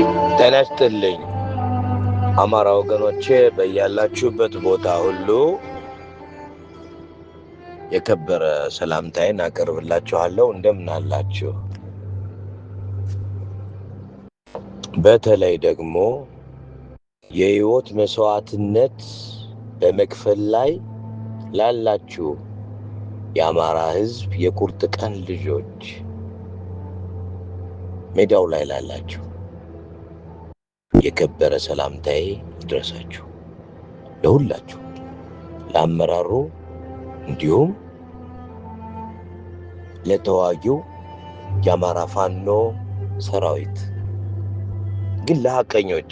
ጤና ይስጥልኝ አማራ ወገኖቼ፣ በያላችሁበት ቦታ ሁሉ የከበረ ሰላምታዬን አቀርብላችኋለሁ። እንደምን አላችሁ? በተለይ ደግሞ የህይወት መስዋዕትነት በመክፈል ላይ ላላችሁ የአማራ ህዝብ የቁርጥ ቀን ልጆች፣ ሜዳው ላይ ላላችሁ የከበረ ሰላምታዬ ይድረሳችሁ። ለሁላችሁ፣ ለአመራሩ እንዲሁም ለተዋጊው የአማራ ፋኖ ሰራዊት፣ ግን ለሐቀኞች፣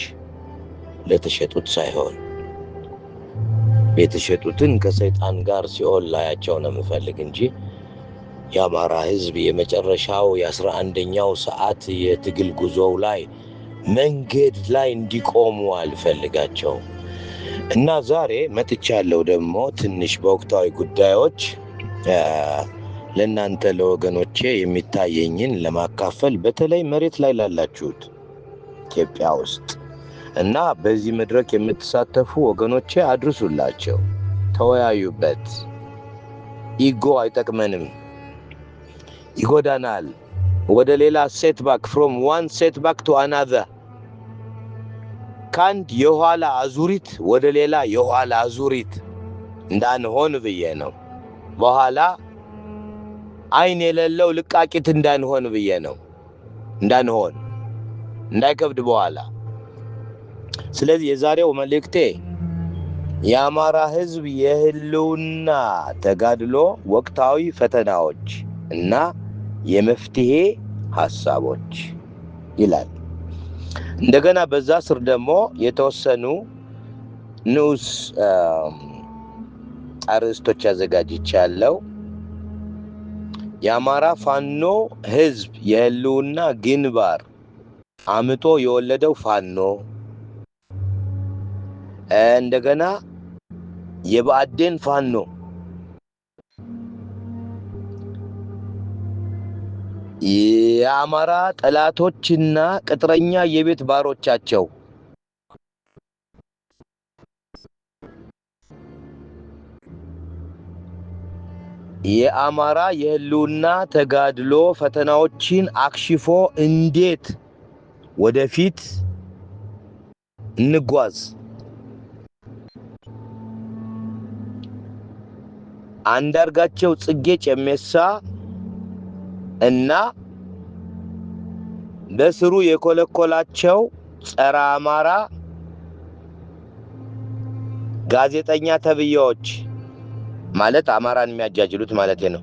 ለተሸጡት ሳይሆን። የተሸጡትን ከሰይጣን ጋር ሲኦል ላያቸው ነው የምፈልግ እንጂ የአማራ ህዝብ የመጨረሻው የ11ኛው ሰዓት የትግል ጉዞው ላይ መንገድ ላይ እንዲቆሙ አልፈልጋቸውም። እና ዛሬ መጥቻለሁ ደግሞ ትንሽ በወቅታዊ ጉዳዮች ለእናንተ ለወገኖቼ የሚታየኝን ለማካፈል፣ በተለይ መሬት ላይ ላላችሁት ኢትዮጵያ ውስጥ እና በዚህ መድረክ የምትሳተፉ ወገኖቼ አድርሱላቸው፣ ተወያዩበት። Ego አይጠቅመንም፣ ይጎዳናል። ወደ ሌላ setback፣ from one setback to another፣ ከአንድ የኋላ አዙሪት ወደ ሌላ የኋላ አዙሪት እንዳንሆን ብዬ ነው። በኋላ አይን የሌለው ልቃቂት እንዳንሆን ብዬ ነው። እንዳንሆን፣ እንዳይከብድ በኋላ። ስለዚህ የዛሬው መልእክቴ የአማራ ሕዝብ የህልውና ተጋድሎ ወቅታዊ ፈተናዎች እና የመፍትሄ ሀሳቦች ይላል። እንደገና በዛ ስር ደግሞ የተወሰኑ ንዑስ አርዕስቶች አዘጋጅቻለሁ። የአማራ ፋኖ ህዝብ የህልውና ግንባር አምጦ የወለደው ፋኖ፣ እንደገና የብአዴን ፋኖ፣ የአማራ ጠላቶችና ቅጥረኛ የቤት ባሮቻቸው፣ የአማራ የህልውና ተጋድሎ ፈተናዎችን አክሽፎ እንዴት ወደፊት እንጓዝ? አንዳርጋቸው ጽጌ ጨሜሳ እና በስሩ የኮለኮላቸው ጸረ አማራ ጋዜጠኛ ተብዬዎች፣ ማለት አማራን የሚያጃጅሉት ማለት ነው።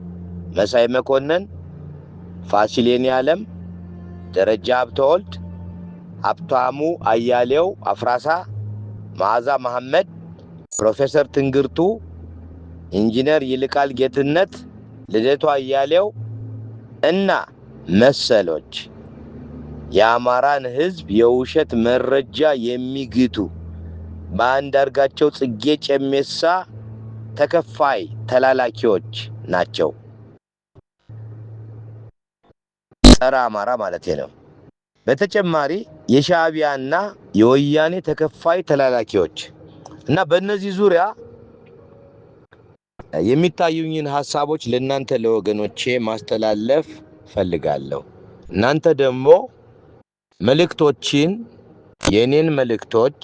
መሳይ መኮንን፣ ፋሲል የኔዓለም፣ ደረጃ ሀብተወልድ፣ ሀብታሙ አያሌው አፍራሳ፣ መዓዛ መሐመድ፣ ፕሮፌሰር ትንግርቱ፣ ኢንጂነር ይልቃል ጌትነት፣ ልደቱ አያሌው እና መሰሎች የአማራን ሕዝብ የውሸት መረጃ የሚግቱ በአንዳርጋቸው ጽጌ ጨሜሳ ተከፋይ ተላላኪዎች ናቸው። ጸረ አማራ ማለት ነው። በተጨማሪ የሻዕቢያና የወያኔ ተከፋይ ተላላኪዎች እና በእነዚህ ዙሪያ የሚታዩኝን ሀሳቦች ለእናንተ ለወገኖቼ ማስተላለፍ ፈልጋለሁ። እናንተ ደግሞ መልእክቶችን፣ የኔን መልእክቶች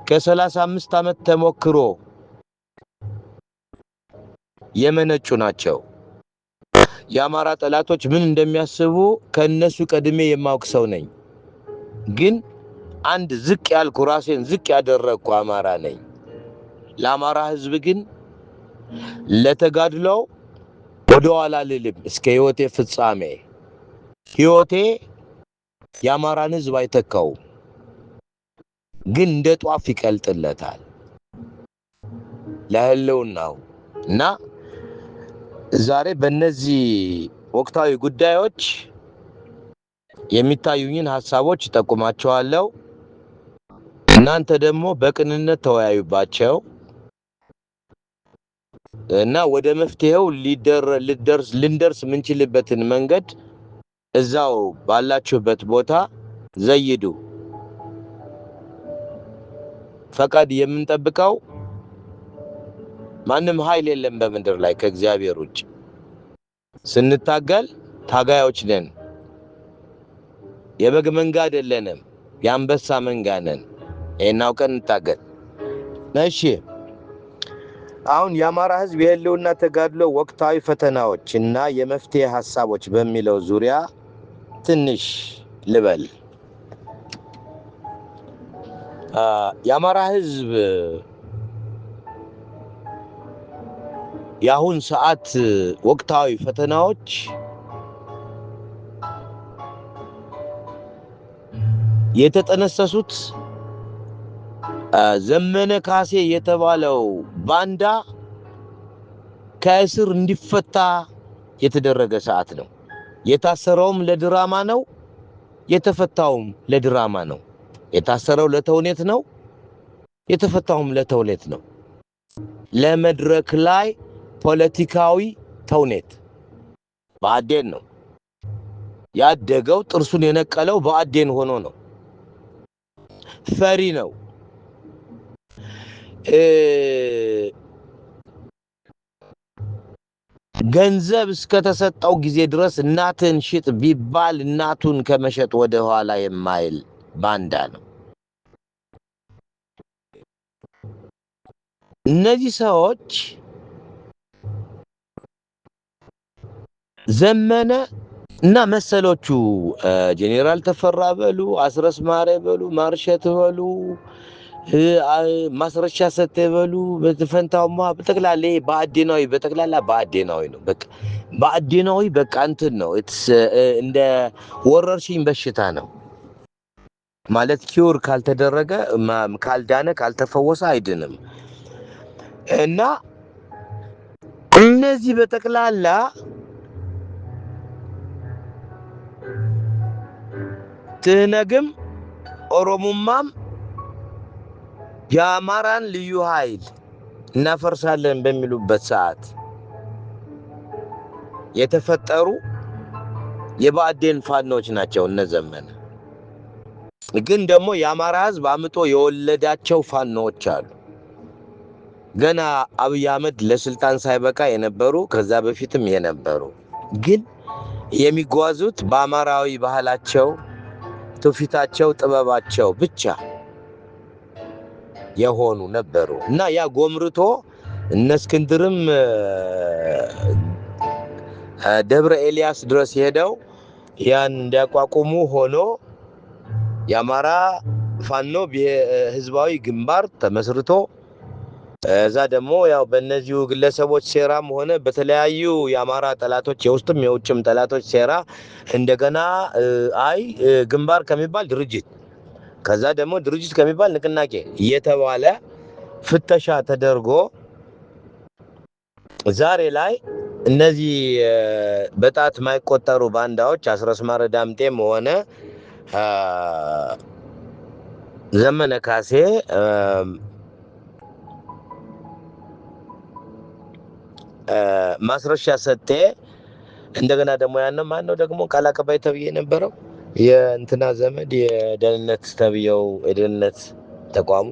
ከ35 ዓመት ተሞክሮ የመነጩ ናቸው። የአማራ ጠላቶች ምን እንደሚያስቡ ከእነሱ ቀድሜ የማውቅ ሰው ነኝ። ግን አንድ ዝቅ ያልኩ፣ ራሴን ዝቅ ያደረግኩ አማራ ነኝ። ለአማራ ሕዝብ ግን ለተጋድሎው ወደኋላ አልልም እስከ ህይወቴ ፍጻሜ። ህይወቴ የአማራን ሕዝብ አይተካውም፣ ግን እንደ ጧፍ ይቀልጥለታል ለህልውናው። እና ዛሬ በእነዚህ ወቅታዊ ጉዳዮች የሚታዩኝን ሀሳቦች እጠቁማቸዋለሁ። እናንተ ደግሞ በቅንነት ተወያዩባቸው እና ወደ መፍትሄው ልንደርስ የምንችልበትን መንገድ እዛው ባላችሁበት ቦታ ዘይዱ። ፈቃድ የምንጠብቀው ማንም ኃይል የለም በምድር ላይ ከእግዚአብሔር ውጭ። ስንታገል ታጋዮች ነን። የበግ መንጋ አይደለንም፣ የአንበሳ መንጋ ነን። ይሄን አውቀን እንታገል። እሺ፣ አሁን የአማራ ሕዝብ የህልውና ተጋድሎ ወቅታዊ ፈተናዎች እና የመፍትሄ ሀሳቦች በሚለው ዙሪያ ትንሽ ልበል። የአማራ ሕዝብ የአሁን ሰዓት ወቅታዊ ፈተናዎች የተጠነሰሱት ዘመነ ካሴ የተባለው ባንዳ ከእስር እንዲፈታ የተደረገ ሰዓት ነው። የታሰረውም ለድራማ ነው፣ የተፈታውም ለድራማ ነው። የታሰረው ለተውኔት ነው፣ የተፈታውም ለተውኔት ነው። ለመድረክ ላይ ፖለቲካዊ ተውኔት ብአዴን ነው ያደገው። ጥርሱን የነቀለው ብአዴን ሆኖ ነው። ፈሪ ነው። ገንዘብ እስከተሰጠው ጊዜ ድረስ እናትን ሽጥ ቢባል እናቱን ከመሸጥ ወደ ኋላ የማይል ባንዳ ነው። እነዚህ ሰዎች ዘመነ እና መሰሎቹ ጄኔራል ተፈራ በሉ፣ አስረስ ማረ በሉ፣ ማርሸት በሉ፣ ማስረሻ ሰጤ በሉ፣ ፈንታውማ በጠቅላላ ብአዴናዊ፣ በጠቅላላ ብአዴናዊ ነው። በቃ ብአዴናዊ በቃ እንትን ነው፣ እንደ ወረርሽኝ በሽታ ነው ማለት cure ካልተደረገ፣ ካልዳነ፣ ካልተፈወሰ አይድንም። እና እነዚህ በጠቅላላ ትህነግም ኦሮሙማም የአማራን ልዩ ኃይል እናፈርሳለን በሚሉበት ሰዓት የተፈጠሩ የብአዴን ፋኖች ናቸው። እነ ዘመነ ግን ደግሞ የአማራ ሕዝብ አምጦ የወለዳቸው ፋኖዎች አሉ። ገና አብይ አህመድ ለስልጣን ሳይበቃ የነበሩ፣ ከዛ በፊትም የነበሩ፣ ግን የሚጓዙት በአማራዊ ባህላቸው፣ ትውፊታቸው፣ ጥበባቸው ብቻ የሆኑ ነበሩ። እና ያ ጎምርቶ እነ እስክንድርም ደብረ ኤልያስ ድረስ ሄደው ያን እንዲያቋቁሙ ሆኖ የአማራ ፋኖ ህዝባዊ ግንባር ተመስርቶ፣ እዛ ደግሞ ያው በእነዚሁ ግለሰቦች ሴራም ሆነ በተለያዩ የአማራ ጠላቶች፣ የውስጥም የውጭም ጠላቶች ሴራ፣ እንደገና አይ ግንባር ከሚባል ድርጅት፣ ከዛ ደግሞ ድርጅት ከሚባል ንቅናቄ እየተባለ ፍተሻ ተደርጎ ዛሬ ላይ እነዚህ በጣት የማይቆጠሩ ባንዳዎች አስረስ ማረ ዳምጤም ሆነ ዘመነ ካሴ፣ ማስረሻ ሰጤ፣ እንደገና ደግሞ ያነው ማነው ደግሞ ቃል አቀባይ ተብዬ የነበረው የእንትና ዘመድ የደህንነት ተብዬው የደህንነት ተቋሙ፣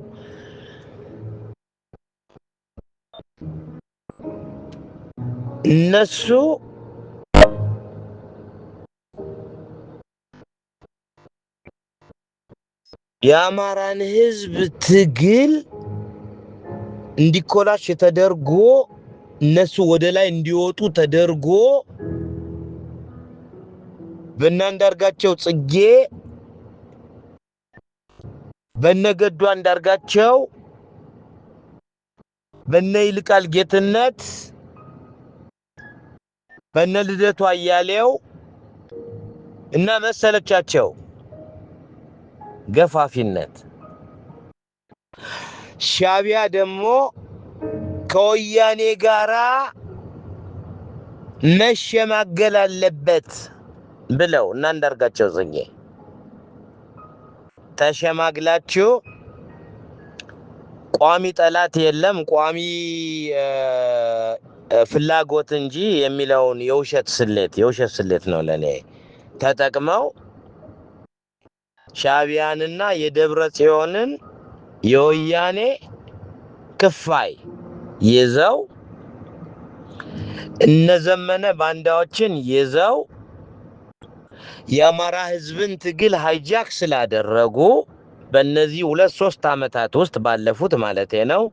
እነሱ የአማራን ሕዝብ ትግል እንዲኮላሽ ተደርጎ እነሱ ወደ ላይ እንዲወጡ ተደርጎ በእነ አንዳርጋቸው ጽጌ፣ በነገዱ አንዳርጋቸው፣ በነ ይልቃል ጌትነት፣ በነ ልደቱ አያሌው እና መሰለቻቸው ገፋፊነት ሻቢያ ደግሞ ከወያኔ ጋራ መሸማገል አለበት ብለው እና አንዳርጋቸው ጽጌ ተሸማግላችሁ ቋሚ ጠላት የለም ቋሚ ፍላጎት እንጂ የሚለውን የውሸት ስሌት፣ የውሸት ስሌት ነው ለእኔ። ተጠቅመው ሻዕቢያንና የደብረ ጽዮንን የወያኔ ክፋይ ይዘው፣ እነዘመነ ባንዳዎችን ይዘው የአማራ ህዝብን ትግል hijack ስላደረጉ በእነዚህ 2-3 ዓመታት ውስጥ ባለፉት ማለቴ ነው።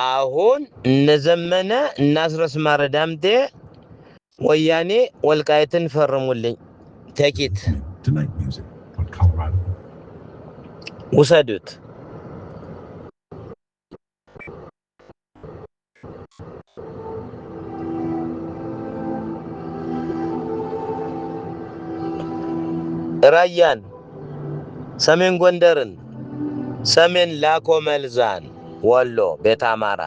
አሁን እነዘመነ እና አስረስ ማረ ዳምጤ ወያኔ ወልቃይትን ፈርሙልኝ take it To night music on Colorado. ውሰዱት። ራያን፣ ሰሜን ጎንደርን፣ ሰሜን ላኮ መልዛን፣ ወሎ ቤተ አማራ፣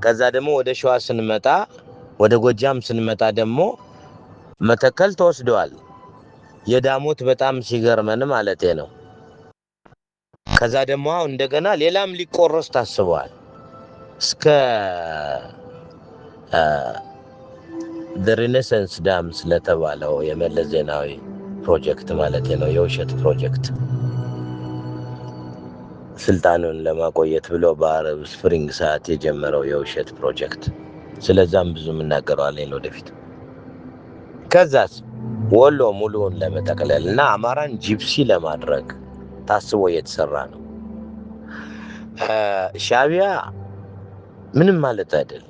ከዛ ደግሞ ወደ ሸዋ ስንመጣ፣ ወደ ጎጃም ስንመጣ ደግሞ መተከል ተወስደዋል። የዳሞት በጣም ሲገርመን ማለቴ ነው። ከዛ ደግሞ አሁን እንደገና ሌላም ሊቆረስ ታስበዋል። እስከ Renaissance Dam ስለተባለው የመለስ ዜናዊ ፕሮጀክት ማለት ነው፣ የውሸት ፕሮጀክት፣ ስልጣኑን ለማቆየት ብሎ በ Arab Spring ሰዓት የጀመረው የውሸት ፕሮጀክት። ስለዛም ብዙ የምናገረው አለኝ ወደፊት። ከዛስ ወሎ ሙሉውን ለመጠቅለል እና አማራን gypsy ለማድረግ ታስቦ እየተሰራ ነው። ሻዕቢያ ምንም ማለት አይደለም፣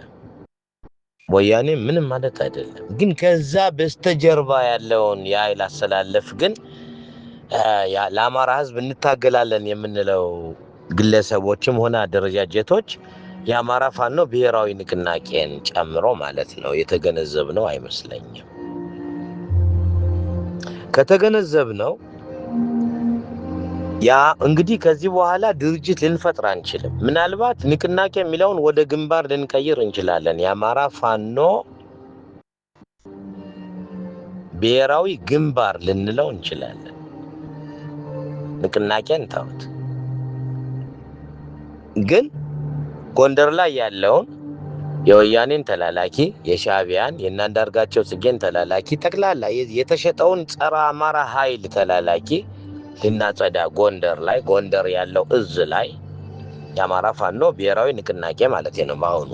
ወያኔ ምንም ማለት አይደለም። ግን ከዛ በስተጀርባ ያለውን የኃይል አሰላለፍ ግን ለአማራ ሕዝብ እንታገላለን የምንለው ግለሰቦችም ሆነ አደረጃጀቶች፣ የአማራ ፋኖ ብሔራዊ ንቅናቄን ጨምሮ ማለት ነው፣ የተገነዘብነው አይመስለኝም። ከተገነዘብነው ያ እንግዲህ ከዚህ በኋላ ድርጅት ልንፈጥር አንችልም። ምናልባት ንቅናቄ የሚለውን ወደ ግንባር ልንቀይር እንችላለን። የአማራ ፋኖ ብሔራዊ ግንባር ልንለው እንችላለን። ንቅናቄን ተውት። ግን ጎንደር ላይ ያለውን የወያኔን ተላላኪ፣ የሻዕቢያን፣ የእነ አንዳርጋቸው ጽጌን ተላላኪ፣ ጠቅላላ የተሸጠውን ጸረ አማራ ኃይል ተላላኪ ልናጸዳ ጎንደር ላይ፣ ጎንደር ያለው እዝ ላይ፣ የአማራ ፋኖ ብሔራዊ ንቅናቄ ማለት ነው። በአሁኑ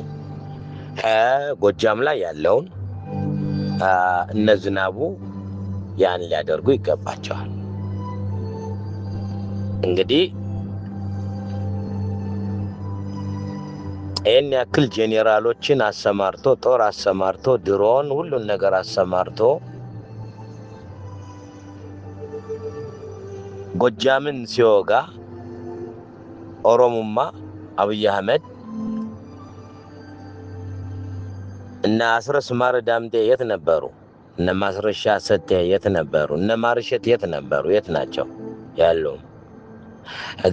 ጎጃም ላይ ያለውን እነ ዝናቡ ያን ሊያደርጉ ይገባቸዋል። እንግዲህ ይህን ያክል ጄኔራሎችን አሰማርቶ፣ ጦር አሰማርቶ፣ ድሮን ሁሉን ነገር አሰማርቶ ጎጃምን ሲወጋ ኦሮሙማ አብይ አህመድ እነ አስረስ ማረ ዳምጤ የት ነበሩ? እነ ማስረሻ ሰጤ የት ነበሩ? እነ ማርሸት የት ነበሩ? የት ናቸው ያሉ?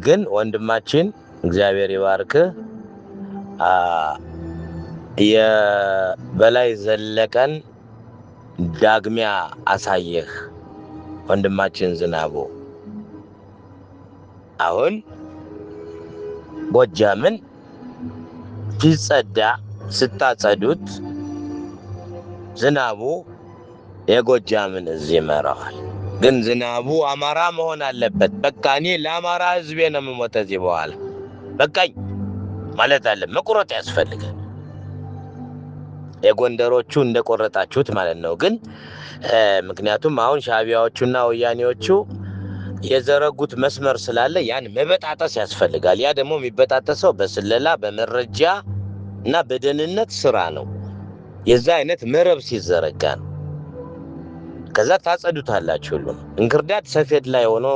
ግን ወንድማችን እግዚአብሔር ይባርክህ፣ የበላይ ዘለቀን ዳግሚያ አሳየህ ወንድማችን ዝናቡ። አሁን ጎጃምን ሲጸዳ፣ ስታጸዱት ዝናቡ የጎጃምን እዝ ይመራዋል። ግን ዝናቡ አማራ መሆን አለበት። በቃ እኔ ለአማራ ሕዝቤ ነው የምሞት ከዚህ በኋላ በቃኝ ማለት አለ። መቁረጥ ያስፈልጋል። የጎንደሮቹ እንደቆረጣችሁት ማለት ነው። ግን ምክንያቱም አሁን ሻዕቢያዎቹና ወያኔዎቹ የዘረጉት መስመር ስላለ ያን መበጣጠስ ያስፈልጋል። ያ ደግሞ የሚበጣጠሰው በስለላ፣ በመረጃ እና በደህንነት ስራ ነው። የዛ አይነት መረብ ሲዘረጋ ነው። ከዛ ታጸዱታላችሁ። ሁሉም እንክርዳድ ሰፌድ ላይ ሆኖ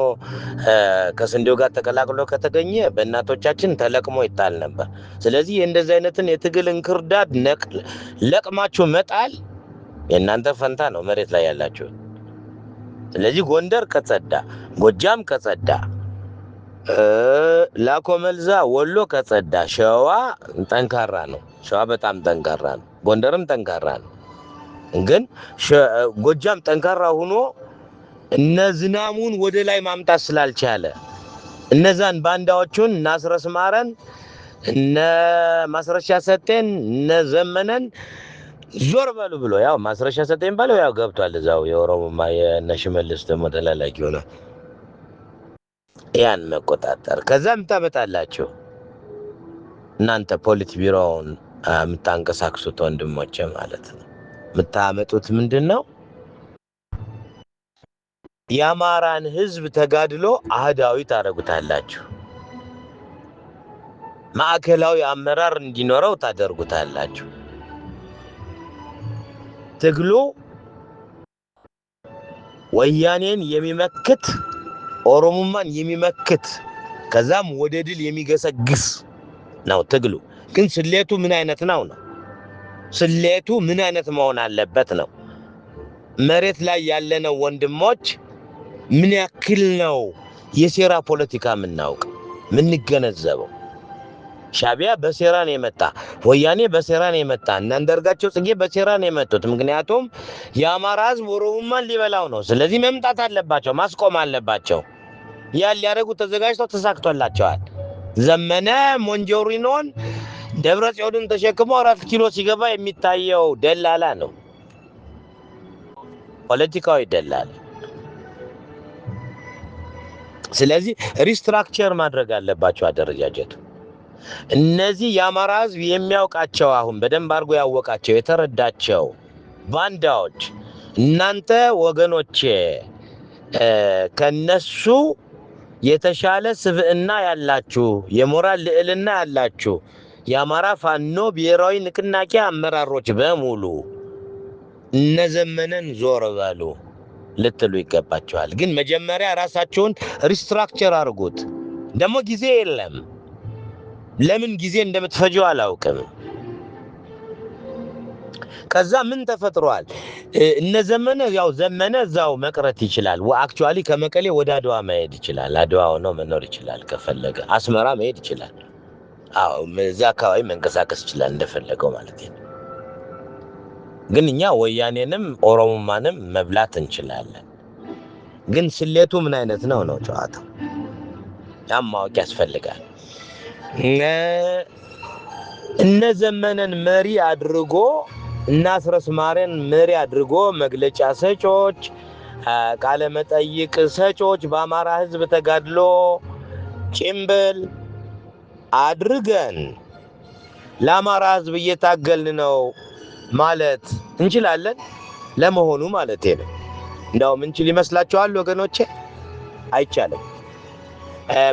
ከስንዴው ጋር ተቀላቅሎ ከተገኘ በእናቶቻችን ተለቅሞ ይጣል ነበር። ስለዚህ እንደዚህ አይነትን የትግል እንክርዳድ ለቅማችሁ መጣል የእናንተ ፈንታ ነው፣ መሬት ላይ ያላችሁ። ስለዚህ ጎንደር ከጸዳ፣ ጎጃም ከጸዳ፣ ላኮ መልዛ ወሎ ከጸዳ፣ ሸዋ ጠንካራ ነው። ሸዋ በጣም ጠንካራ ነው። ጎንደርም ጠንካራ ነው። ግን ጎጃም ጠንካራ ሆኖ እነ ዝናሙን ወደ ላይ ማምጣት ስላልቻለ እነዛን ባንዳዎቹን፣ እነ አስረስ ማረን፣ እነ ማስረሻ ሰጤን፣ እነ ዘመነን ዞር በሉ ብሎ ያው ማስረሻ ሰጠኝ ባለው ያው ገብቷል እዛው የኦሮሞማ የእነ ሽመልስ ደግሞ ተላላኪ ሆነ። ያን መቆጣጠር ከዛ የምታመጣላችሁ እናንተ ፖሊት ቢሮውን የምታንቀሳቅሱት ወንድሞቼ ማለት ነው። የምታመጡት ምንድን ነው? የአማራን ሕዝብ ተጋድሎ አህዳዊ ታደርጉታላችሁ። ማዕከላዊ አመራር እንዲኖረው ታደርጉታላችሁ። ትግሉ ወያኔን የሚመክት፣ ኦሮሞማን የሚመክት፣ ከዛም ወደ ድል የሚገሰግስ ነው ትግሉ። ግን ስሌቱ ምን አይነት ነው ነው? ስሌቱ ምን አይነት መሆን አለበት ነው? መሬት ላይ ያለነው ወንድሞች ምን ያክል ነው የሴራ ፖለቲካ የምናውቅ የምንገነዘበው? ሻቢያ በሴራ ነው የመጣ፣ ወያኔ በሴራ ነው የመጣ፣ እነ አንዳርጋቸው ጽጌ በሴራ ነው የመጡት። ምክንያቱም የአማራ ህዝብ ኦሮሞማን ሊበላው ነው። ስለዚህ መምጣት አለባቸው፣ ማስቆም አለባቸው። ያን ሊያደርጉ ተዘጋጅተው ተሳክቶላቸዋል። ዘመነ ሞንጆሪኖን ደብረ ጽዮንን ተሸክሞ 4 ኪሎ ሲገባ የሚታየው ደላላ ነው፣ ፖለቲካዊ ደላላ። ስለዚህ restructure ማድረግ አለባቸው አደረጃጀቱ። እነዚህ የአማራ ህዝብ የሚያውቃቸው፣ አሁን በደንብ አድርጎ ያወቃቸው የተረዳቸው ባንዳዎች፣ እናንተ ወገኖቼ ከነሱ የተሻለ ስብዕና ያላችሁ፣ የሞራል ልዕልና ያላችሁ የአማራ ፋኖ ብሔራዊ ንቅናቄ አመራሮች በሙሉ እነዘመነን ዞር በሉ ልትሉ ይገባቸዋል። ግን መጀመሪያ ራሳችሁን restructure አድርጉት። ደግሞ ጊዜ የለም። ለምን ጊዜ እንደምትፈጁ አላውቅም። ከዛ ምን ተፈጥሯል? እነ ዘመነ ያው ዘመነ እዛው መቅረት ይችላል። Actually ከመቀሌ ወደ አድዋ መሄድ ይችላል። አድዋ ሆኖ መኖር ይችላል። ከፈለገ አስመራ መሄድ ይችላል። አዎ፣ እዛ አካባቢ መንቀሳቀስ ይችላል እንደፈለገው ማለት ነው። ግን እኛ ወያኔንም ኦሮሞማንም መብላት እንችላለን። ግን ስሌቱ ምን አይነት ነው ነው ጨዋታው። ያም ማወቅ ያስፈልጋል። እነ ዘመነን መሪ አድርጎ እና አስረስ ማረን መሪ አድርጎ መግለጫ ሰጮች፣ ቃለ መጠይቅ ሰጮች በአማራ ሕዝብ ተጋድሎ ጭምብል አድርገን ለአማራ ሕዝብ እየታገልን ነው ማለት እንችላለን? ለመሆኑ ማለት ነው። እንዳውም እንችል ይመስላችኋል ወገኖቼ? አይቻልም።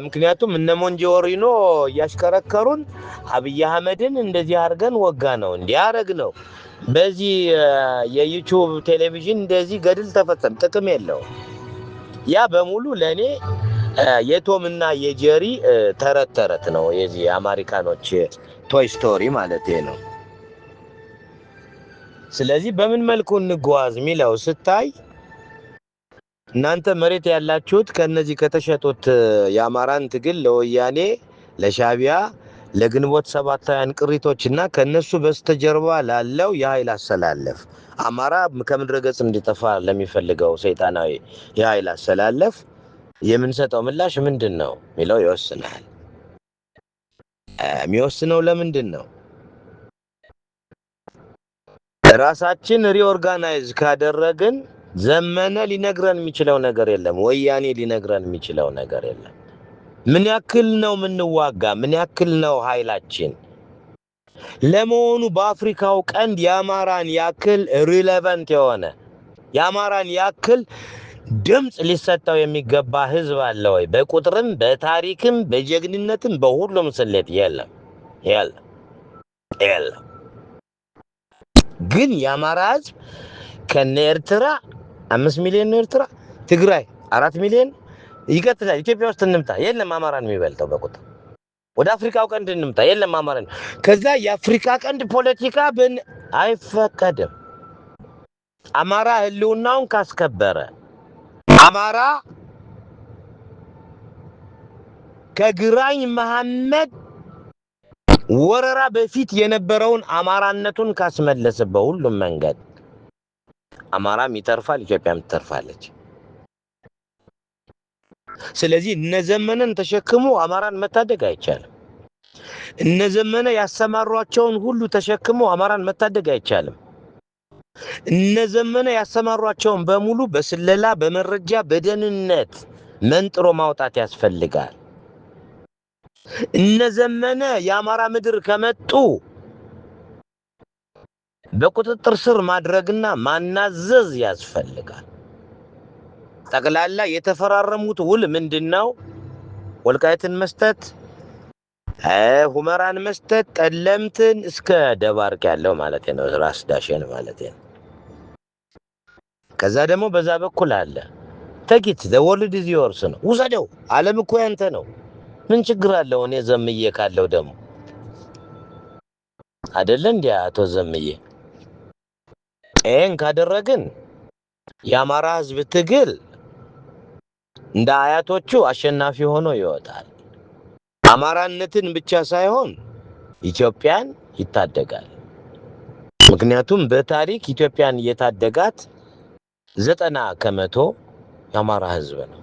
ምክንያቱም እነ ሞንጆሪኖ እያሽከረከሩን አብይ አህመድን እንደዚህ አድርገን ወጋ ነው፣ እንዲህ አረግ ነው፣ በዚህ የዩቲዩብ ቴሌቪዥን እንደዚህ ገድል ተፈጸም፣ ጥቅም የለውም። ያ በሙሉ ለእኔ የቶም እና የጀሪ ተረት ተረት ነው። የዚህ የአሜሪካኖች toy story ማለት ነው። ስለዚህ በምን መልኩ እንጓዝ የሚለው ስታይ እናንተ መሬት ያላችሁት ከነዚህ ከተሸጡት የአማራን ትግል ለወያኔ፣ ለሻቢያ፣ ለግንቦት ሰባታውያን ቅሪቶች እና ከነሱ በስተጀርባ ላለው የኃይል አሰላለፍ፣ አማራ ከምድረ ገጽ እንዲጠፋ ለሚፈልገው ሰይጣናዊ የኃይል አሰላለፍ የምንሰጠው ምላሽ ምንድን ነው የሚለው ይወስናል። የሚወስነው ለምንድን ነው? ራሳችን reorganize ካደረግን ዘመነ ሊነግረን የሚችለው ነገር የለም። ወያኔ ሊነግረን የሚችለው ነገር የለም። ምን ያክል ነው የምንዋጋ? ምን ያክል ነው ኃይላችን? ለመሆኑ በአፍሪካው ቀንድ የአማራን ያክል relevant የሆነ፣ የአማራን ያክል ድምፅ ሊሰጠው የሚገባ ህዝብ አለ ወይ? በቁጥርም በታሪክም በጀግንነትም በሁሉም ስሌት የለም፣ የለም፣ የለም። ግን የአማራ ህዝብ ከነ ኤርትራ 5 ሚሊዮን ነው፣ ኤርትራ፣ ትግራይ 4 ሚሊዮን ይቀጥላል። ኢትዮጵያ ውስጥ እንምጣ፣ የለም አማራን የሚበልጠው በቁጥር። ወደ አፍሪካው ቀንድ እንምጣ፣ የለም አማራን። ከዛ የአፍሪካ ቀንድ ፖለቲካ ብን አይፈቀድም። አማራ ህልውናውን ካስከበረ፣ አማራ ከግራኝ መሐመድ ወረራ በፊት የነበረውን አማራነቱን ካስመለሰ በሁሉም መንገድ አማራም ይተርፋል፣ ኢትዮጵያም ትተርፋለች። ስለዚህ እነዘመነን ተሸክሞ አማራን መታደግ አይቻልም። እነዘመነ ያሰማሯቸውን ሁሉ ተሸክሞ አማራን መታደግ አይቻልም። እነ ዘመነ ያሰማሯቸውን በሙሉ በስለላ፣ በመረጃ፣ በደህንነት መንጥሮ ማውጣት ያስፈልጋል። እነ ዘመነ የአማራ ምድር ከመጡ በቁጥጥር ስር ማድረግና ማናዘዝ ያስፈልጋል። ጠቅላላ የተፈራረሙት ውል ምንድነው? ወልቃይትን መስጠት፣ ሁመራን መስጠት፣ ጠለምትን እስከ ደባርቅ ያለው ማለት ነው፣ ራስ ዳሸን ማለት ነው። ከዛ ደግሞ በዛ በኩል አለ take it, the world is yours ነው። ውሰደው፣ ዓለም እኮ ያንተ ነው። ምን ችግር አለው? እኔ ዘምዬ ካለው ደግሞ አይደለ እንዴ አቶ ዘምዬ? ይሄን ካደረግን የአማራ ሕዝብ ትግል እንደ አያቶቹ አሸናፊ ሆኖ ይወጣል። አማራነትን ብቻ ሳይሆን ኢትዮጵያን ይታደጋል። ምክንያቱም በታሪክ ኢትዮጵያን እየታደጋት 90% የአማራ ሕዝብ ነው።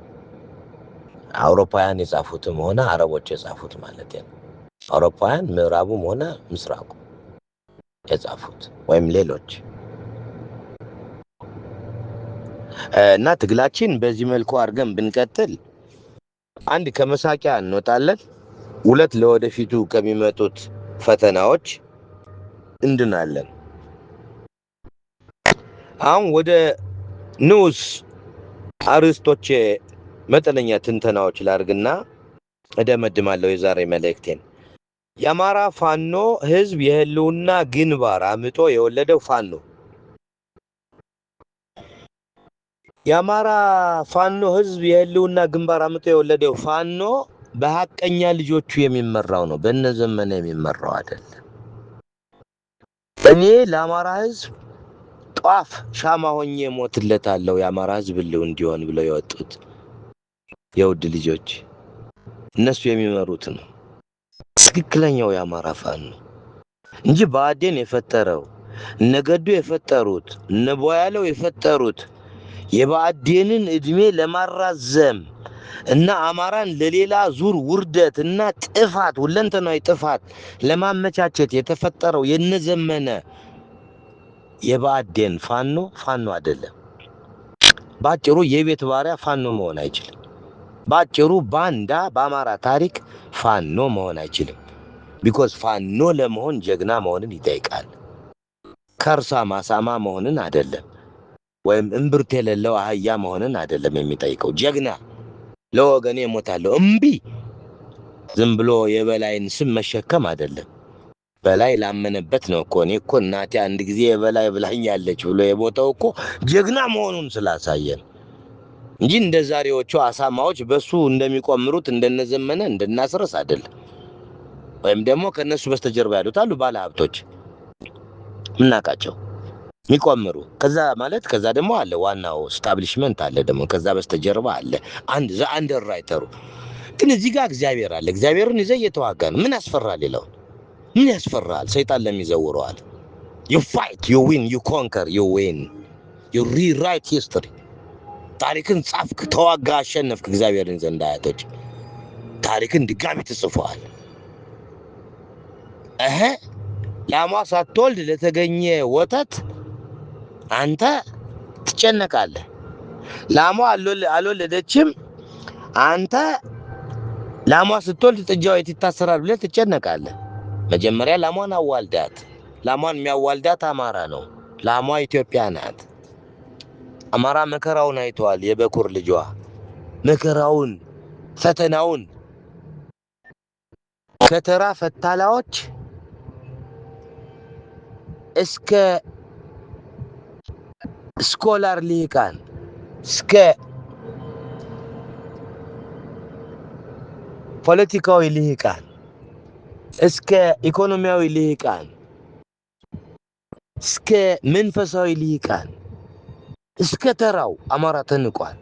አውሮፓውያን የጻፉትም ሆነ አረቦች የጻፉት ማለት ነው። አውሮፓውያን ምዕራቡም ሆነ ምስራቁ የጻፉት ወይም ሌሎች እና ትግላችን በዚህ መልኩ አድርገን ብንቀጥል አንድ ከመሳቂያ እንወጣለን፣ ሁለት ለወደፊቱ ከሚመጡት ፈተናዎች እንድናለን። አሁን ወደ ንዑስ አርዕስቶቼ መጠነኛ ትንተናዎች ላድርግና እደመድማለሁ የዛሬ መልእክቴን። የአማራ ፋኖ ህዝብ የህልውና ግንባር አምጦ የወለደው ፋኖ፣ የአማራ ፋኖ ህዝብ የህልውና ግንባር አምጦ የወለደው ፋኖ በሀቀኛ ልጆቹ የሚመራው ነው፣ በእነ ዘመነ የሚመራው አይደለም። እኔ ለአማራ ህዝብ ጧፍ ሻማ ሆኜ ሞትለታለሁ የአማራ ህዝብ ህልው እንዲሆን ብለው የወጡት የውድ ልጆች እነሱ የሚመሩት ነው። ትክክለኛው የአማራ ፋኖ እንጂ ብአዴን የፈጠረው፣ እነ ገዱ የፈጠሩት፣ እነ ቦያለው የፈጠሩት የብአዴንን እድሜ ለማራዘም እና አማራን ለሌላ ዙር ውርደት እና ጥፋት፣ ሁለንተናዊ ጥፋት ለማመቻቸት የተፈጠረው የነዘመነ የብአዴን ፋኖ ፋኖ አይደለም። ባጭሩ የቤት ባሪያ ፋኖ መሆን አይችልም። ባጭሩ ባንዳ በአማራ ታሪክ ፋኖ መሆን አይችልም። Because ፋኖ ለመሆን ጀግና መሆንን ይጠይቃል። ከርሳ ማሳማ መሆንን አይደለም፣ ወይም እምብርት የሌለው አህያ መሆንን አይደለም የሚጠይቀው። ጀግና ለወገኔ እሞታለሁ እምቢ ዝም ብሎ የበላይን ስም መሸከም አይደለም። በላይ ላመነበት ነው እኮ። እኔ እኮ እናቴ አንድ ጊዜ የበላይ ብላኛለች ብሎ የቦታው እኮ ጀግና መሆኑን ስላሳየን እንጂ እንደ ዛሬዎቹ አሳማዎች በሱ እንደሚቆምሩት እንደነዘመነ እንደናስረስ አይደለም። ወይም ደግሞ ከነሱ በስተጀርባ ያሉት አሉ ባለ ሀብቶች ምናቃቸው የሚቆምሩ። ከዛ ማለት ከዛ ደግሞ አለ ዋናው establishment አለ፣ ደግሞ ከዛ በስተጀርባ አለ አንድ the underwriter ኡ። ግን እዚህ ጋር እግዚአብሔር አለ። እግዚአብሔርን ይዘህ እየተዋጋ ነው። ምን ያስፈራል? ሌላውን ምን ያስፈራል? ሰይጣን ለሚዘውረዋል። You fight, you win, you conquer, you win, you rewrite history። ታሪክን ጻፍክ፣ ተዋጋ፣ አሸነፍክ። እግዚአብሔርን ዘንድ አያቶች ታሪክን ድጋሚ ትጽፈዋል። እህ ላሟ ሳትወልድ ለተገኘ ወተት አንተ ትጨነቃለህ። ላሟ አልወለደችም፣ አንተ ላሟ ስትወልድ ጥጃው የት ይታሰራል ብለህ ትጨነቃለህ። መጀመሪያ ላሟን አዋልዳት። ላሟን የሚያዋልዳት አማራ ነው። ላሟ ኢትዮጵያ ናት። አማራ መከራውን አይተዋል። የበኩር ልጇ መከራውን፣ ፈተናውን ከተራ ፈታላዎች እስከ scholar ልሂቃን እስከ ፖለቲካዊ ልሂቃን እስከ ኢኮኖሚያዊ ልሂቃን እስከ መንፈሳዊ ልሂቃን እስከ ተራው አማራ ተንቋል።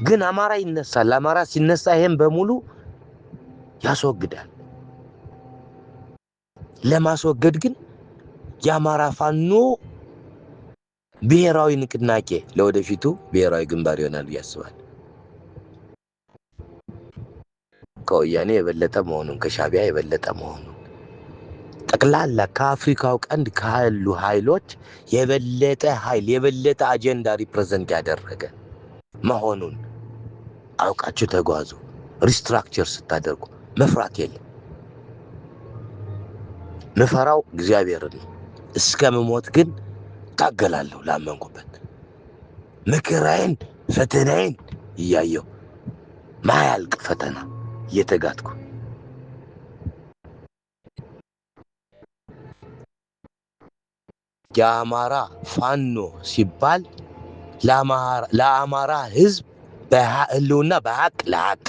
ግን አማራ ይነሳል። አማራ ሲነሳ ይሄን በሙሉ ያስወግዳል። ለማስወገድ ግን የአማራ ፋኖ ብሔራዊ ንቅናቄ ለወደፊቱ ብሔራዊ ግንባር ይሆናል ብዬ አስባለሁ። ከወያኔ የበለጠ መሆኑን፣ ከሻቢያ የበለጠ መሆኑን፣ ጠቅላላ ከአፍሪካው ቀንድ ካሉ ኃይሎች የበለጠ ኃይል የበለጠ አጀንዳ represent ያደረገ መሆኑን አውቃችሁ ተጓዙ። Restructure ስታደርጉ መፍራት የለም። ምፈራው እግዚአብሔርን ነው። እስከ ምሞት ግን ታገላለሁ ላመንኩበት። መከራዬን ፈተናዬን እያየሁ ማያልቅ ፈተና እየተጋትኩ የአማራ ፋኖ ሲባል ለአማራ ሕዝብ ህልውና በሀቅ ለሀቅ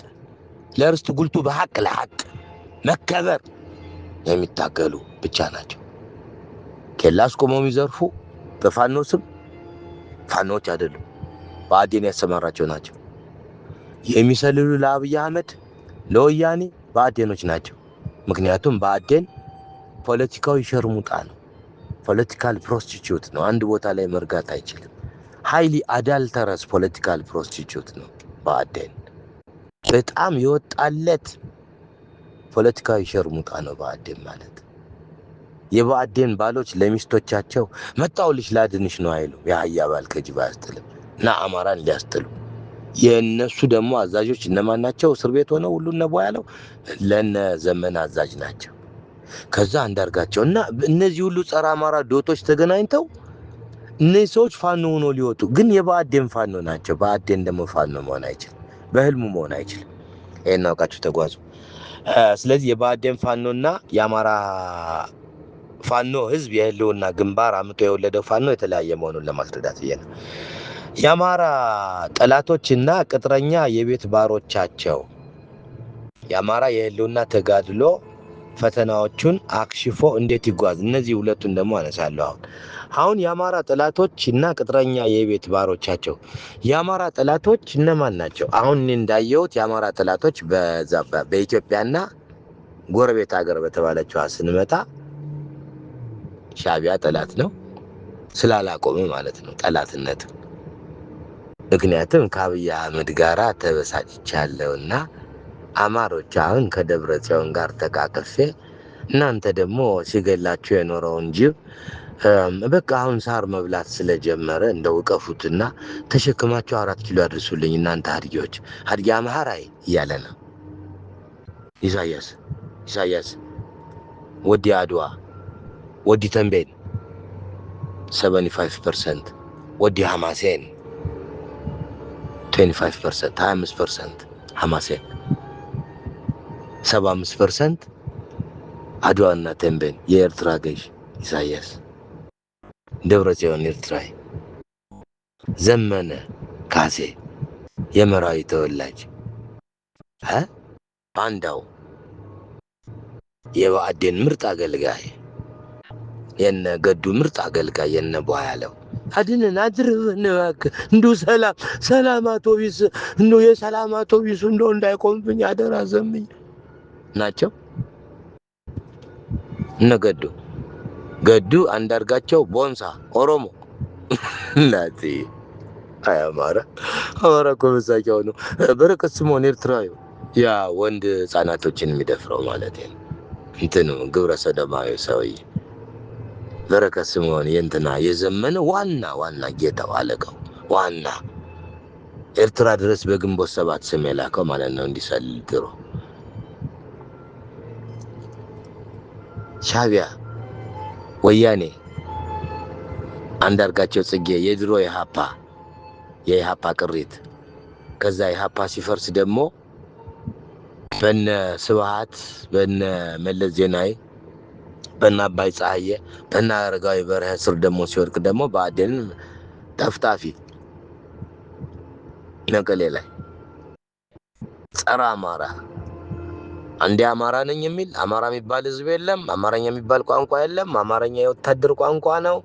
ለርስቱ ጉልቱ በሀቅ ለሀቅ መከበር የሚታገሉ ብቻ ናቸው። ኬላ አስቆመው የሚዘርፉ በፋኖ ስም ፋኖዎች አይደሉም፣ ብአዴን ያሰማራቸው ናቸው። የሚሰልሉ ለአብይ አህመድ ለወያኔ ብአዴኖች ናቸው። ምክንያቱም ብአዴን ፖለቲካዊ ሸርሙጣ ነው። Political prostitute ነው። አንድ ቦታ ላይ መርጋት አይችልም። Highly adulterous political prostitute ነው ብአዴን። በጣም የወጣለት ፖለቲካዊ ሸርሙጣ ነው ብአዴን ማለት። የብአዴን ባሎች ለሚስቶቻቸው መጣሁልሽ ላድንሽ ነው አይሉ። የአህያ ባል ከጅብ አያስጥልም እና አማራን ሊያስጥሉ የእነሱ ደግሞ አዛዦች እነማን ናቸው? እስር ቤት ሆነው ሁሉን ነቦ ያለው ለነ ዘመን አዛዥ ናቸው። ከዛ አንዳርጋቸው እና እነዚህ ሁሉ ጸረ አማራ ዶቶች ተገናኝተው እነዚህ ሰዎች ፋኖ ሆኖ ሊወጡ ግን የብአዴን ፋኖ ናቸው። ብአዴን ደግሞ ፋኖ መሆን አይችልም፣ በህልሙ መሆን አይችልም። ይሄን አውቃችሁ ተጓዙ። ስለዚህ የብአዴን ፋኖና የአማራ ፋኖ ህዝብ የህልውና ግንባር አምጦ የወለደው ፋኖ የተለያየ መሆኑን ለማስረዳት ብዬ ነው። የአማራ ጠላቶችና ቅጥረኛ የቤት ባሮቻቸው የአማራ የህልውና ተጋድሎ ፈተናዎቹን አክሽፎ እንዴት ይጓዝ? እነዚህ ሁለቱን ደግሞ አነሳለሁ። አሁን የአማራ ጠላቶች እና ቅጥረኛ የቤት ባሮቻቸው የአማራ ጠላቶች እነማን ናቸው? አሁን እኔ እንዳየሁት የአማራ ጠላቶች በዛ በኢትዮጵያና ጎረቤት ሀገር በተባለችዋ ስንመጣ ሻዕቢያ ጠላት ነው ስላላቆመ ማለት ነው ጠላትነት። ምክንያቱም ከአብይ አህመድ ጋራ ተበሳጭቻለሁና አማሮች አሁን ከደብረ ጽዮን ጋር ተቃቅፌ እናንተ ደግሞ ሲገላችሁ የኖረውን ጅብ በቃ አሁን ሳር መብላት ስለጀመረ እንደው እቀፉትና ተሸክማችሁ 4 ኪሎ አድርሱልኝ እናንተ ሀድጊዎች፣ ሀድጊ አምሃራይ እያለ ነው ኢሳያስ። ኢሳያስ ወዲ አድዋ ወዲ ተንቤን 75%፣ ወዲ ሐማሴን 25%፣ 25% ሐማሴን፣ 75% አድዋና ተንቤን የኤርትራ ገዥ ኢሳያስ፣ ደብረ ጽዮን ኤርትራዊ፣ ዘመነ ካሴ የመራዊ ተወላጅ ባንዳው የብአዴን ምርጥ አገልጋይ የነ ገዱ ምርጥ አገልጋይ የነ ቧ ያለው አድነን አድርበን እባክህ እንደው ሰላም ሰላም አውቶቢስ እንደው የሰላም አውቶቢሱ እንደው እንዳይቆምብኝ አደራ ዘምኝ ናቸው። እነ ገዱ ገዱ አንዳርጋቸው ቦንሳ ኦሮሞ እናቴ። አይ አማራ አማራ እኮ መሳቂያው ነው። በረከት ስምኦን ኤርትራዊ ያ ወንድ ህጻናቶችን የሚደፍረው ማለት ነው። እንትኑ ግብረ ሰዶማዊ ሰውዬ በረከት ስምኦን የእንትና የዘመነ ዋና ዋና ጌታው አለቃው ዋና ኤርትራ ድረስ በግንቦት 7 ስም የላከው ማለት ነው እንዲሰልል ድሮ። ሻዕቢያ ወያኔ አንዳርጋቸው ጽጌ የድሮ የኢሃፓ ቅሪት፣ ከዛ ኢሃፓ ሲፈርስ ደግሞ በነ ስብሃት በነ መለስ ዜናዊ በነ አባይ ፀሐዬ በነ አረጋዊ በርሄ ስር ደግሞ ሲወድቅ ደግሞ ብአዴን ጠፍጣፊ መቀሌ ላይ ጸረ አማራ፣ አንዴ አማራ ነኝ የሚል አማራ የሚባል ህዝብ የለም፣ አማርኛ የሚባል ቋንቋ የለም፣ አማርኛ የወታደር ቋንቋ ነው፣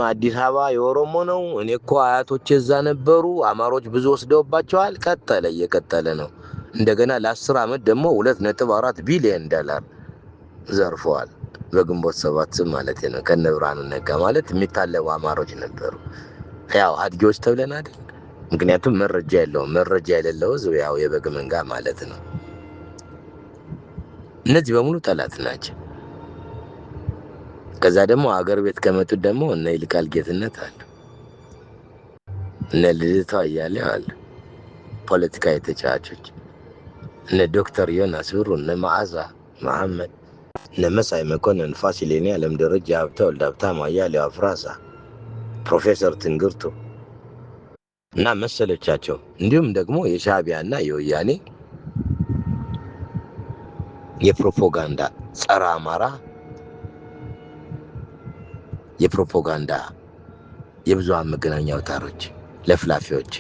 አዲስ አበባ የኦሮሞ ነው፣ እኔ እኮ አያቶቼ እዛ ነበሩ፣ አማሮች ብዙ ወስደውባቸዋል። ቀጠለ እየቀጠለ ነው። እንደገና ለ10 ዓመት ደግሞ 2.4 ቢሊዮን ዶላር ዘርፈዋል። በግንቦት 7 ስም ማለት ነው። ከነ ብርሃኑ ነጋ ማለት የሚታለቡ አማሮች ነበሩ። ያው አድጊዎች ተብለን አይደል? ምክንያቱም መረጃ የለውም። መረጃ የሌለው ህዝብ ያው የበግ መንጋ ማለት ነው። እነዚህ በሙሉ ጠላት ናቸው። ከዛ ደግሞ አገር ቤት ከመጡት ደግሞ እነ ይልቃል ጌትነት አሉ፣ እነ ልደቱ አያሌው አሉ፣ ፖለቲካ የተጫዋቾች እነ ዶክተር ዮናስ ብሩ፣ እነ መዓዛ መሐመድ፣ እነ መሳይ መኮንን፣ ፋሲል የኔዓለም፣ ደረጀ ሀብተወልድ፣ ሀብታሙ አያሌው፣ አፍራሳ፣ ፕሮፌሰር ትንግርቱ እና መሰሎቻቸው፣ እንዲሁም ደግሞ የሻዕቢያና የወያኔ የፕሮፓጋንዳ ጸረ አማራ የፕሮፓጋንዳ የብዙሃን መገናኛ አውታሮች ለፍላፊዎች፣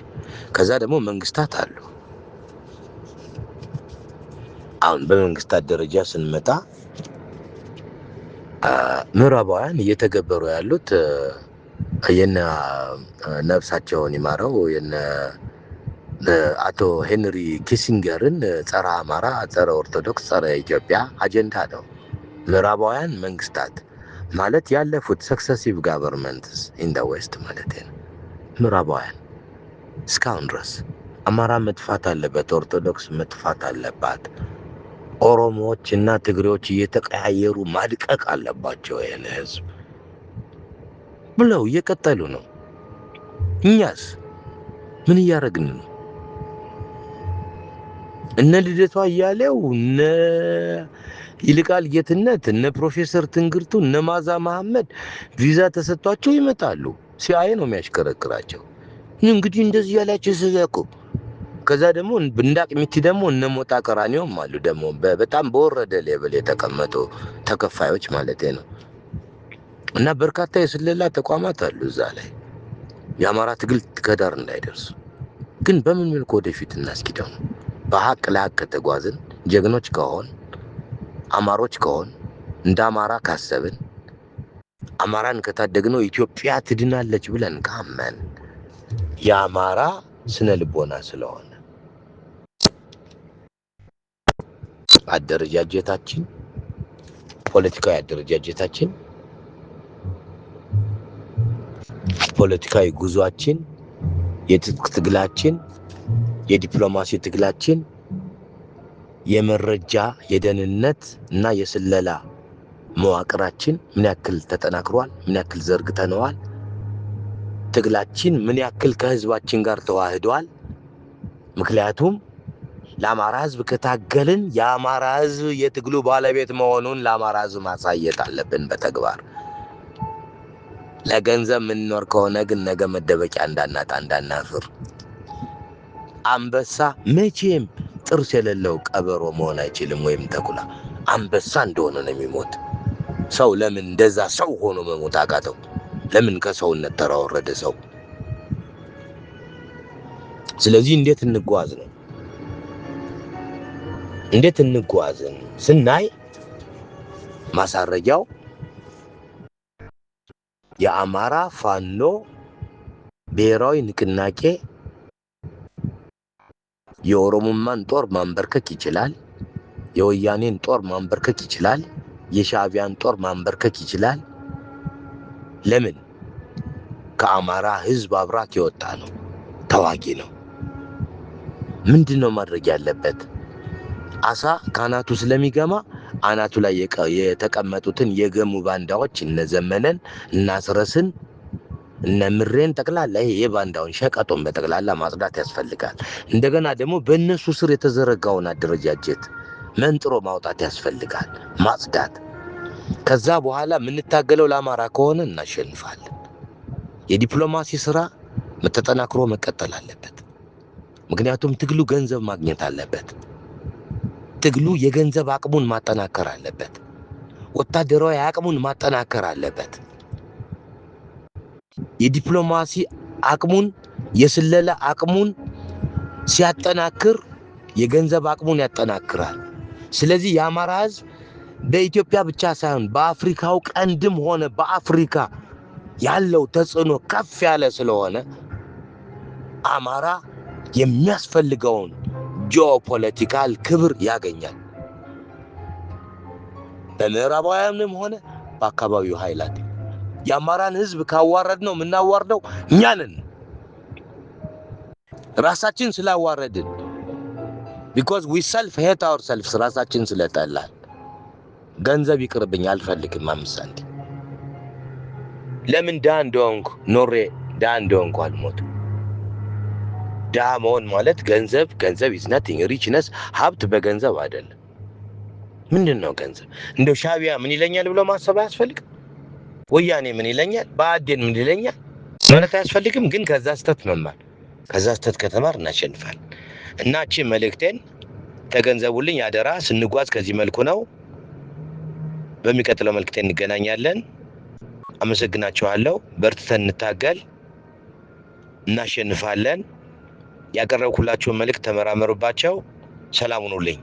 ከዛ ደግሞ መንግስታት አሉ። አሁን በመንግስታት ደረጃ ስንመጣ ምዕራባውያን እየተገበሩ ያሉት የነ ነፍሳቸውን ይማረው የነ አቶ ሄንሪ ኪሲንገርን ጸረ አማራ፣ ጸረ ኦርቶዶክስ፣ ጸረ ኢትዮጵያ አጀንዳ ነው። ምዕራባውያን መንግስታት ማለት ያለፉት successive governments in the West ማለት ነው። ምዕራባውያን እስካሁን ድረስ አማራ መጥፋት አለበት፣ ኦርቶዶክስ መጥፋት አለባት፣ ኦሮሞዎች እና ትግሬዎች እየተቀያየሩ ማድቀቅ አለባቸው ይህን ህዝብ ብለው እየቀጠሉ ነው። እኛስ ምን እያደረግን ነው? እነ ልደቱ አያሌው፣ እነ ይልቃል ጌትነት፣ እነ ፕሮፌሰር ትንግርቱ፣ እነ ማዛ መሐመድ ቪዛ ተሰጥቷቸው ይመጣሉ። ሲአይኤ ነው የሚያሽከረክራቸው። እንግዲህ እንደዚህ ያላቸው ስዘቁ። ከዛ ደግሞ እንዳቅሚቲ ደግሞ እነ ሞጣ ቀራኒዮም አሉ። ደግሞ በጣም በወረደ level የተቀመጡ ተከፋዮች ማለት ነው። እና በርካታ የስለላ ተቋማት አሉ እዛ ላይ የአማራ ትግል ከዳር እንዳይደርሱ። ግን በምን መልኩ ወደፊት እናስኪደው ነው? በሀቅ ለሀቅ ከተጓዝን፣ ጀግኖች ከሆን፣ አማሮች ከሆን፣ እንደ አማራ ካሰብን፣ አማራን ከታደግነው ኢትዮጵያ ትድናለች ብለን ካመን፣ የአማራ ስነ ልቦና ስለሆነ አደረጃጀታችን፣ ፖለቲካዊ አደረጃጀታችን፣ ፖለቲካዊ ጉዟችን፣ የትጥቅ ትግላችን፣ የዲፕሎማሲ ትግላችን፣ የመረጃ የደህንነት እና የስለላ መዋቅራችን ምን ያክል ተጠናክሯል? ምን ያክል ዘርግተነዋል? ትግላችን ምን ያክል ከህዝባችን ጋር ተዋህዷል? ምክንያቱም ለአማራ ህዝብ ከታገልን የአማራ ህዝብ የትግሉ ባለቤት መሆኑን ለአማራ ህዝብ ማሳየት አለብን በተግባር። ለገንዘብ የምንኖር ከሆነ ግን ነገ መደበቂያ እንዳናጣ እንዳናፍር። አንበሳ መቼም ጥርስ የሌለው ቀበሮ መሆን አይችልም፣ ወይም ተኩላ። አንበሳ እንደሆነ ነው የሚሞት። ሰው ለምን እንደዛ ሰው ሆኖ መሞት አቃተው? ለምን ከሰውነት ተራ ወረደ ሰው? ስለዚህ እንዴት እንጓዝ ነው? እንዴት እንጓዝን ስናይ ማሳረጊያው የአማራ ፋኖ ብሔራዊ ንቅናቄ የኦሮሞማን ጦር ማንበርከክ ይችላል። የወያኔን ጦር ማንበርከክ ይችላል። የሻዕቢያን ጦር ማንበርከክ ይችላል። ለምን? ከአማራ ሕዝብ አብራክ የወጣ ነው፣ ተዋጊ ነው። ምንድን ነው ማድረግ ያለበት? አሳ ከአናቱ ስለሚገማ አናቱ ላይ የተቀመጡትን የገሙ ባንዳዎች እነ ዘመነን፣ እነ አስረስን፣ እነ ምሬን ጠቅላላ ይሄ የባንዳውን ሸቀጦን በጠቅላላ ማጽዳት ያስፈልጋል። እንደገና ደግሞ በእነሱ ስር የተዘረጋውን አደረጃጀት መንጥሮ ማውጣት ያስፈልጋል፣ ማጽዳት። ከዛ በኋላ የምንታገለው ለአማራ ከሆነ እናሸንፋለን። የዲፕሎማሲ ስራ ተጠናክሮ መቀጠል አለበት። ምክንያቱም ትግሉ ገንዘብ ማግኘት አለበት። ትግሉ የገንዘብ አቅሙን ማጠናከር አለበት። ወታደራዊ አቅሙን ማጠናከር አለበት። የዲፕሎማሲ አቅሙን፣ የስለላ አቅሙን ሲያጠናክር የገንዘብ አቅሙን ያጠናክራል። ስለዚህ የአማራ ሕዝብ በኢትዮጵያ ብቻ ሳይሆን በአፍሪካው ቀንድም ሆነ በአፍሪካ ያለው ተጽዕኖ ከፍ ያለ ስለሆነ አማራ የሚያስፈልገውን geopolitical ክብር ያገኛል። በምዕራባውያንም ሆነ በአካባቢው ኃይላት የአማራን ህዝብ ካዋረድ ነው የምናዋርደው እኛ ነን። ራሳችን ስላዋረድን፣ because we self hate ourselves፣ ራሳችን ስለጠላን። ገንዘብ ይቅርብኝ፣ አልፈልግም 5 ሳንቲም። ለምን ድሃ እንደሆንኩ ኖሬ ድሃ እንደሆንኩ አልሞትም? ድሃ መሆን ማለት ገንዘብ፣ ገንዘብ is nothing። Richness ሀብት በገንዘብ አይደለም። ምንድን ነው ገንዘብ? እንደው ሻቢያ ምን ይለኛል ብሎ ማሰብ አያስፈልግም። ወያኔ ምን ይለኛል፣ ብአዴን ምን ይለኛል ማለት አያስፈልግም። ግን ከዛ ስህተት መማር፣ ከዛ ስህተት ከተማር እናሸንፋለን። እና እቺ መልእክቴን ተገንዘቡልኝ አደራ። ስንጓዝ ከዚህ መልኩ ነው። በሚቀጥለው መልእክቴ እንገናኛለን። አመሰግናችኋለሁ። በርትተን እንታገል፣ እናሸንፋለን። ያቀረብኩላችሁን መልእክት ተመራመሩባቸው። ሰላም ሁኑልኝ።